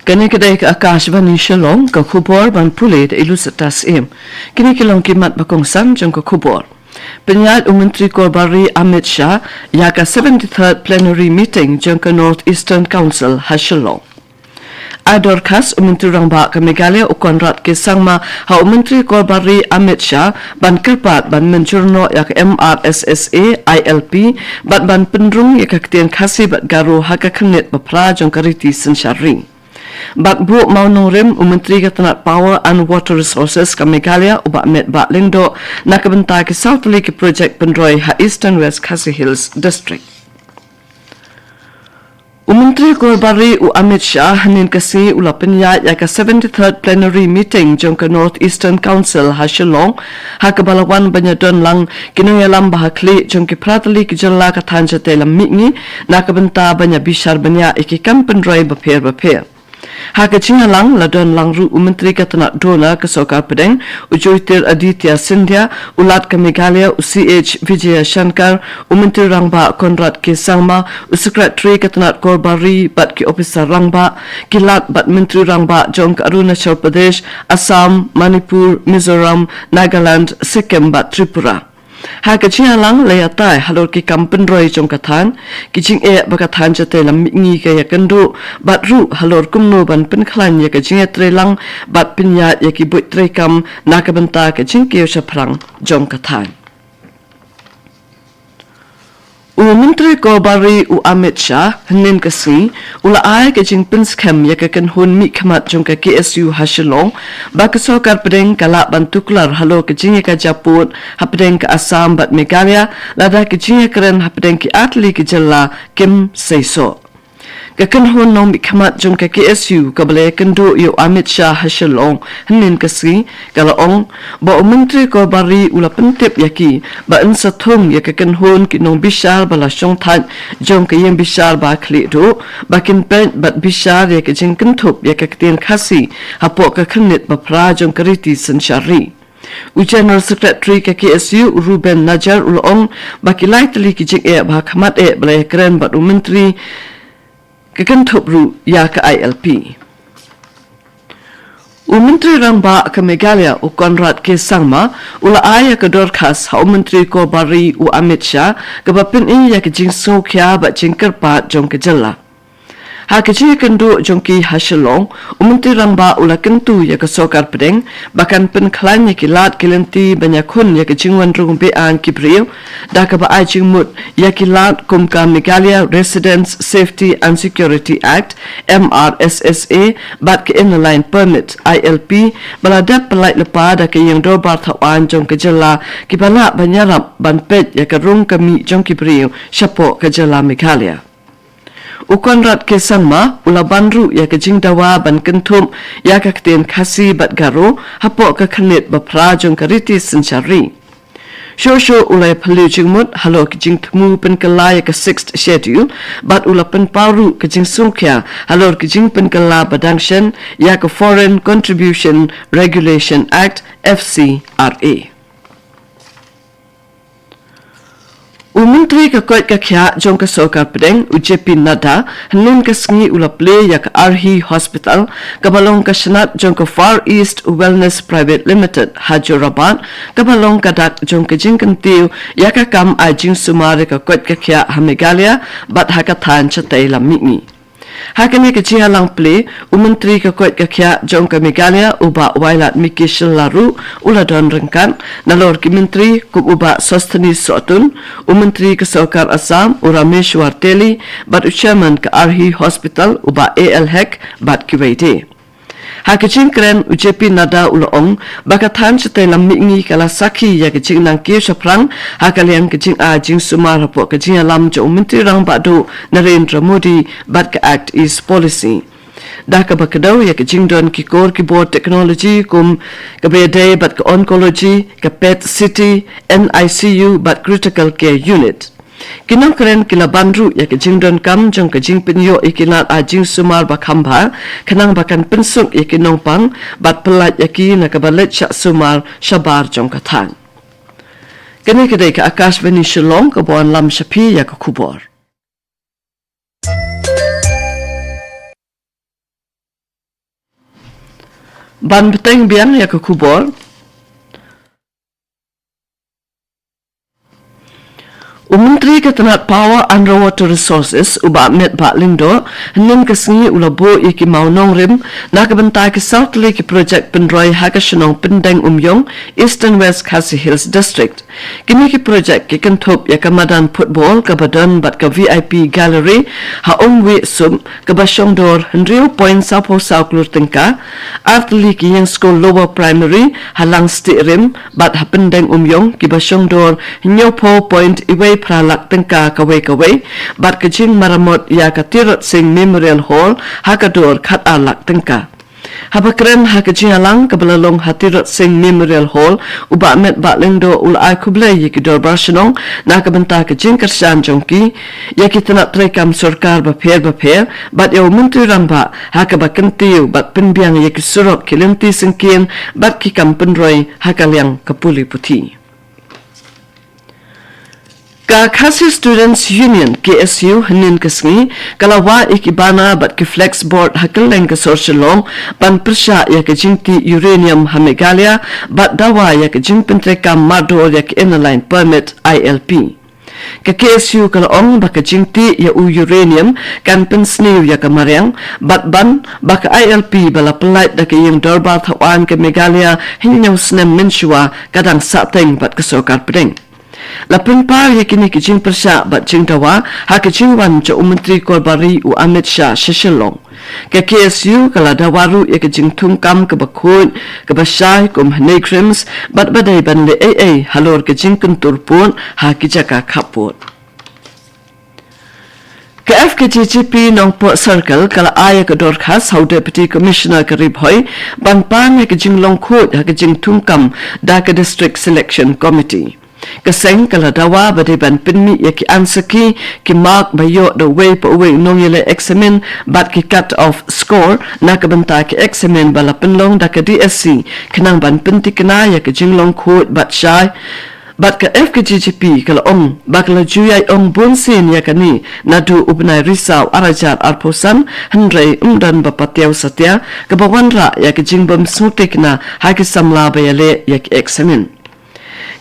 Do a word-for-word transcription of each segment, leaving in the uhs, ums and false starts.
Kane ka dei ka Akashvani Shillong, ka khubor ban pule da i Lucetta Syiem. Kine ki long ki mat ba kongsan jong ka khubor. Pynïaid u Myntri Korbar Ri Amit Shah ïa ka seventy-third Plenary Meeting jong ka North Eastern Council ha Shillong. Ai dorkhas u Myntri Rangbah ka Meghalaya u Conrad K Sangma ha u Myntri Korbar Ri Amit Shah ban kyrpad ban mynjur noh ïa ka M R S S A I L P bad ban pynrung ïa ka ktien Khasi bad Garo ha ka khyrnit ba phra jong ka riti synshar ri. Bad buh mawnongrim u Myntri ka tnat Power and Water Resources ka Meghalaya u Bah Metbah Lyngdoh na ka bynta ki saw tylli ki projek pynroi ha Eastern West Khasi Hills District. U Myntri Korbar Ri u Amit Shah hynnin ka sngi u la pynïaid ïa ka seventy-third Plenary Meeting jong ka North Eastern Council ha Shillong, ha kaba la wan ban ïadon lang ki nongïalam ba ha khlieh jong ki phra tylli ki jylla ka thaiñ shatei lam mihngi na ka bynta ban ïa bishar bniah ïa ki kam pynroi bapher bapher. Ha ka jingïalang la don lang ruh u Myntri ka tnat DoNER ka Sorkar Pdeng, u Jyotiraditya Scindia, u Lat ka Meghalaya u C H Vijayashankar, u Myntri Rangbah Conrad K Sangma, u Secretary ka tnat Korbar Ri bad ki ophisar rangbah, ki Lat bad Myntri Rangbah jong ka Arunachal Pradesh, Assam, Manipur, Mizoram, Nagaland, Sikkim bad Tripura. Ha ka jingïalang la ïatai halor ki kam pynroi jong ka thaiñ, ki jingeh ba ka thaiñ shatei lam mihngi ka ïakynduh, bad ruh halor kumno ban pynkhlaiñ ïa ka jingïatreilang bad pynïaid ïa ki buit treikam na ka bynta ka jingkiew shaphrang jong ka thaiñ. U Myntri Korbar Ri u Amit Shah hynnin ka sngi u la ai ka jingpynskhem ïa ka kynhun mihkhmat jong ka K S U ha Shillong ba ka Sorkar Pdeng ka lah ban tuklar halor ka jingïakajia pud hapdeng ka Assam bad Meghalaya, lada ki jingïakren hapdeng ki artylli ki jylla kim seisoh. Ka kynhun nongmihkhmat jong ka K S U kaba la ïakynduh ïa u Amit Shah ha Shillong hynnin ka sngi ka la ong ba u Myntri Korbar Ri u la pyntip ïa ki ba yn sa thung ïa ka kynhun ki nongbishar ba la shongthait jong ka ïingbishar ba khlieh duh ba kin peit bad bishar ïa ka jingkynthup ïa ka ktien Khasi hapoh ka khyrnit ba phra jong ka riti synshar ri. U General Secretary ka K S U u Ruben Najar u la ong ba ki lai tylli ki jingeh ba ha khmat eh ba la ïakren bad u Myntri ka kynthup ruh ïa ka I L P. U Myntri Rangbah ka Meghalaya u Conrad K Sangma u la ai ïa ka dorkhas ha u Myntri Korbar Ri u Amit Shah kaba pyni ïa ka jingsngewkhia bad jingkyrpad jong ka jylla. Ha ka jingïakynduh jong ki ha Shillong, u Myntri Rangbah u la kyntu ïa ka Sorkar Pdeng ba kan pynkhlaiñ ïa ki lad ki lynti ban ïakhun ïa ka jingwan rung be-aiñ ki briew da kaba ai jingmut ïa ki lad kum ka Meghalaya Residents Safety and Security Act, M R S S A, bad ka Inner Line Permit, I L P, ba la dep pyllait lypa da ka Ïing Dorbar Thaw Aiñ jong ka jylla kiba lah ban ïarap ban peit ïa ka rung ka mih jong ki briew shapoh ka jylla Meghalaya. U Conrad K Sangma u la ban ruh ïa ka jingdawa ban kynthup ïa ka ktien Khasi bad Garo hapoh ka khyrnit ba phra jong ka riti synshar ri. Shuh shuh u la ïaphylliew jingmut halor ka jingthmu pynkylla ïa ka Sixth Schedule bad u la pynpaw ruh ka jingsngewkhia halor ka jingpynkylla ba dang shen ïa ka Foreign Contribution Regulation Act, F C R A. U Myntri ka koit ka khiah jong ka Sorkar Pdeng u J P Nadda hynnin ka sngi u la plie ïa ka Arhi Hospital kaba long ka shnat jong ka Far East Wellness Private Limited ha Jorabat, kaba long ka dak jong ka jingkyntiew ïa ka kam ai jingsumar ïa ka koit ka khiah ha Meghalaya bad ha ka thaiñ shatei lam mihngi. Ha kane ka jingïalang plie, u Myntri ka koit ka khiah jong ka Meghalaya u Bah Wailadmiki Shylla ruh u la don ryngkat, nalor ki Myntri kum u Bah Sosthenes Sohtun, u Myntri ka Sorkar Assam u Rameshwar Teli bad u Chairman ka Arhi Hospital u Bah A L Hek bad kiwei de. Ha ka jingkren u J P Nadda u la ong ba ka thaiñ shatei lam mihngi ka la sakhi ïa ka jingnang kiew shaphrang ha ka liang ka jingai jingsumar hapoh ka jingïalam jong u Myntri Rangbah Duh Narendra Modi bad ka Act East Policy. Da kaba kdew ïa ka jingdon ki kor ki bor technology kum kaba ïadei bad ka oncology, ka PET C T, N I C U bad critical care unit. Ki nongkren ki la ban ruh ïa ka jingdonkam jong ka jingpynïoh ïa ki lad ai jingsumar ba kham bha, khnang ba kan pynsuk ïa ki nongpang bad pyllait ïa ki na kaba leit shah sumar shabar jong ka thaiñ. Kane ka dei ka Akashvani Shillong kaba wanlam sha phi ïa ka khubor. Ban bteng biang ïa ka khubor. U Myntri ka tnat Power and Water Resources, u Bah Metbah Lyngdoh, hynnin ka sngi u la buh ïa ki mawnongrim na ka bynta ki saw tylli ki projek pynroi ha ka shnong Pyndengumiong, Eastern West Khasi Hills District. Kine ki projek ki kynthup ïa ka madan football kaba don bad ka V I P gallery ha Umwiehsum kaba shongdor hynriew point saw phew saw klur tyngka, ar tylli ki ïing skul lower primary ha Langstiehrim bad ha Pyndengumiong kiba shongdor hynñiew phew point iwei phra lak tyngka kawei kawei, bad ka jingmaramot ïa ka Tirot Sing Memorial Hall ha ka dor khat ar lak tyngka. Haba kren ha ka jingïalang kaba la long ha Tirot Sing Memorial Hall, u Bah Metbah Lyngdoh u la ai khublei ïa ki dorbar shnong na ka bynta ka jingkyrshan jong ki ïa ki tnat treikam sorkar bapher bapher bad ïa u Myntri Rangbah ha kaba kyntiew bad pynbiang ïa ki surok, ki lynti syngkien bad ki kam pynroi ha ka liang ka pule puthi. Ka Khasi Students Union, K S U, hynnin ka sngi ka la wah ïa ki bana bad ki flex board ha kylleng ka sor Shillong ban pyrshah ïa ka jingtih uranium ha Meghalaya bad dawa ïa ka jingpyntreikam mardor ïa ka Inner Line Permit, I L P. Ka K S U ka la ong ba ka jingtih ïa u uranium kan pynsniew ïa ka mariang bad ban ba ka I L P ba la pyllait da ka ïing dorbar thawaiñ ka Meghalaya hynñiew snem mynshuwa ka dang sahteng bad ka sorkar pdeng. La pynpaw ïa kine ki jingpyrshah bad jingdawa ha ka jingwan jong u Myntri Korbari u Amit Shah sha Shillong. Ka K S U ka la dawa ruh ïa ka jingthungkam kaba khuid kaba shai kum ha NEIGRIHMS bad ba dei ban leh ei ei halor ka jingkyntur pud ha ki jaka khappud. Ka F K J G P Nongpoh Circle ka la ai ïa ka dorkhas ha u Deputy Commissioner ka Ri Bhoi ban pan ïa ka jinglong khuid ha ka jingthungkam da ka District Selection Committee. Ka seng ka la dawa ba dei ban pynmih ïa ki answer key, ki mark ba ïoh da uwei pa uwei u nongïaleh eksamin bad ki cut off score na ka bynta ki eksamin ba la pynlong da ka D S C, khnang ban pynthikna ïa ka jinglong khuid bad shai. Bad ka F K J G P ka la ong ba ka la ju ïai ong bunsien ïa kane naduh u bnai Risaw ar hajar arphew san, hynrei ym don ba patiaw satia kaba wanrah ïa ka jingbym sngewtynnad ha ki samla ba ïaleh ïa ki eksamin.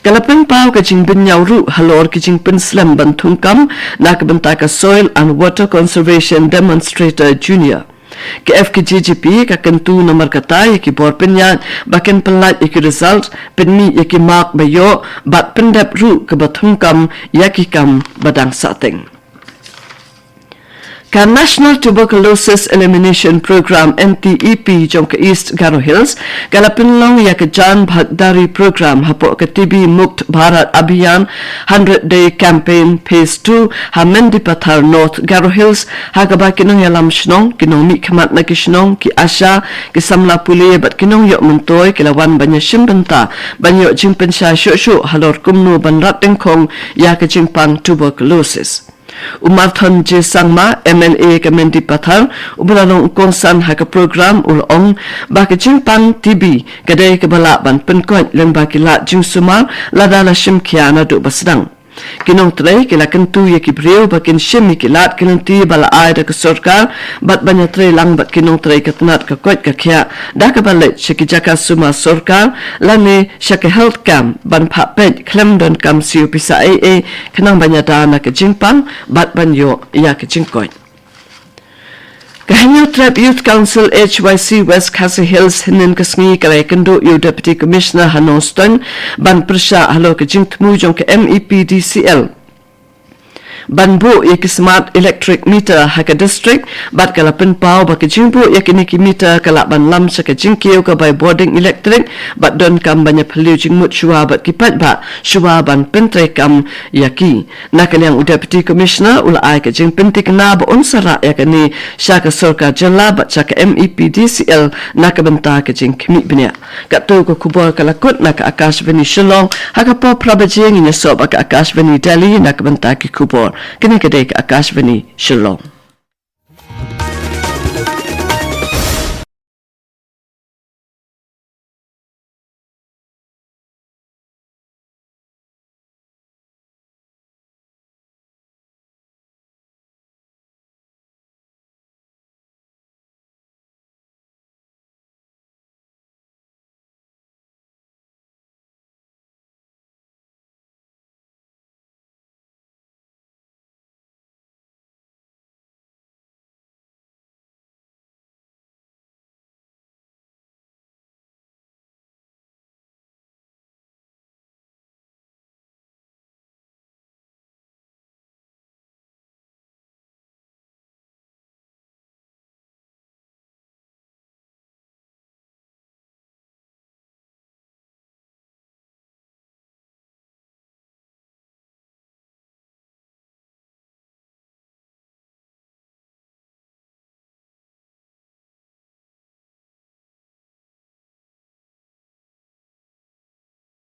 Ka la pynpaw ka jingbynñiaw ruh halor ka jingpynslem ban thungkam na ka bynta ka Soil and Water Conservation Demonstrator Junior. Ka F K J G P ka kyntu namar kata ïa ki bor pynïaid ba kin pyllait ïa ki result, pynmih ïa ki mark ba ïoh bad pyndep ruh kaba thungkam ïa ki kam ba dang sahteng. Ka National Tuberculosis Elimination Program, N T E P, jong ka East Garo Hills ka la pynlong ïa ka Jan Bhagidari Program hapoh ka T B Mukt Bharat Abhiyan Hundred Day Campaign Phase two ha Mendipathar, North Garo Hills, ha kaba ki nongïalam shnong, ki nongmihkhmat na ki shnong, ki ASHA, ki samla pule bad ki nongïoh myntoi ki la wan ban ïashim bynta ban ïoh jingpynshai shuh shuh halor kumno ban rat dyngkhong ïa ka jingpang tuberculosis. U Marthon J Sangma, M L A ka Mendipathar, uba la long u kongsan ha ka program, u la ong ba ka jingpang T B ka dei kaba lah ban pynkoit lyngba ki lad jingsumar lada la shim khia naduh ba sdang. Ki nongtrei ki la kyntu ïa ki briew ba kin shim ïa ki lad ki lynti ba la ai da ka sorkar bad ban ïatrei lang bad ki nongtrei ka tnat ka koit ka khiah da kaba leit sha ki jaka sumar sorkar lane sha ka health camp ban phah peit khlem donkam siew pisa ei ei, khnang ban ïada na ka jingpang bad ban ïoh ïa ka jingkoit. Ka Hynñiewtrep Youth Council H Y C West Khasi Hills hynnin ka sngi ka la ïakynduh ïa u Deputy Commissioner ha Nongstoiñ ban pyrshah halor ka jingthmu jong ka M E P D C L ban buh ïa ki smart electric meter ha ka district bad ka la pynpaw ba ka jingbuh ïa kine ki meter ka lah ban lam sha ka jingkiew ka bai bording electric bad donkam ban ïaphylliew jingmut shuwa bad ki paidbah shuwa ban pyntreikam ïa ki. Na ka liang u Deputy Commissioner u la ai ka jingpynthikna ba un sa rah ïa kane sha ka sorkar jylla bad sha ka M E P D C L na ka bynta ka jingkhmih bniah. Katto ka khubor ka la kut na ka Akashvani Shillong, ha ka por phra baje ngin ïasoh bad ka Akashvani Delhi na ka bynta ki khubor. Kane ka dei ka Akashvani Shillong.